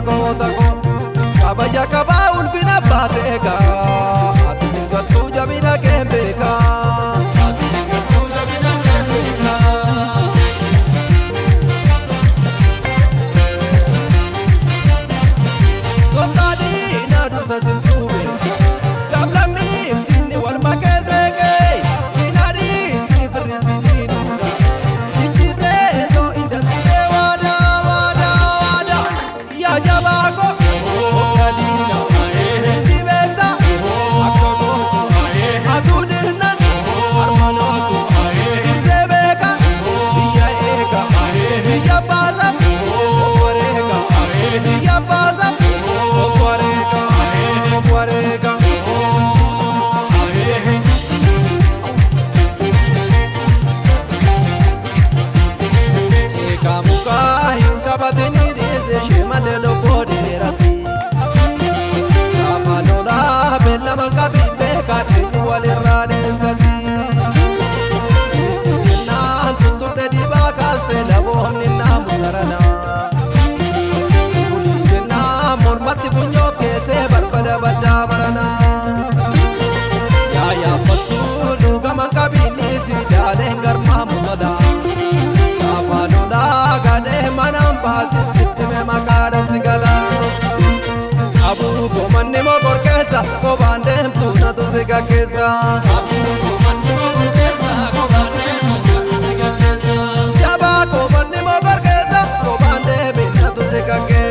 Goota koo kabaja qabaa ulfina baateegaa ati singattuu jabina kee beekaa. Ati singattuu jabina kee beekaa. Gooftaadhiina dursa sintuu beeka dablammiif inni wal makee seeqee inaadhiisi firri siiniidha jijjiirree soo hin dabsine waadaa waadaa waadaa yaa jabaa ko gooftaadhiina si beekta akka gootu atuu dirnan harmanootu dursee beeka biyya eega biyya baasa obboreega biyya baasa obboreega obboreega. Eegaa mukaa hin qabatini dhiise ishee malee lubbuu dheerati. Gaafa lolaa beellama qabi beekaa eenyu walirraa dheessati. Jennaan tutturte dibaa kaaste laboonni naamu sarana. Bulii jennaan mormatti funyoof keessee barbada baddaa barana. Yaa yaaffattuu dhugaman qabiinisi jaaleen garmaamu tola. Gaafa lolaa gadhee manaan baasis ittime maqaadha si gala. Abuukoo manni mokor keessa kophaan deemtu natu si gaggeessa. Abuukoo manni mokor keessa kophaan deemtu natu si gaggeessa. Jabaa koo manni mokor keessa kophaan deemi natu si gaggeessa.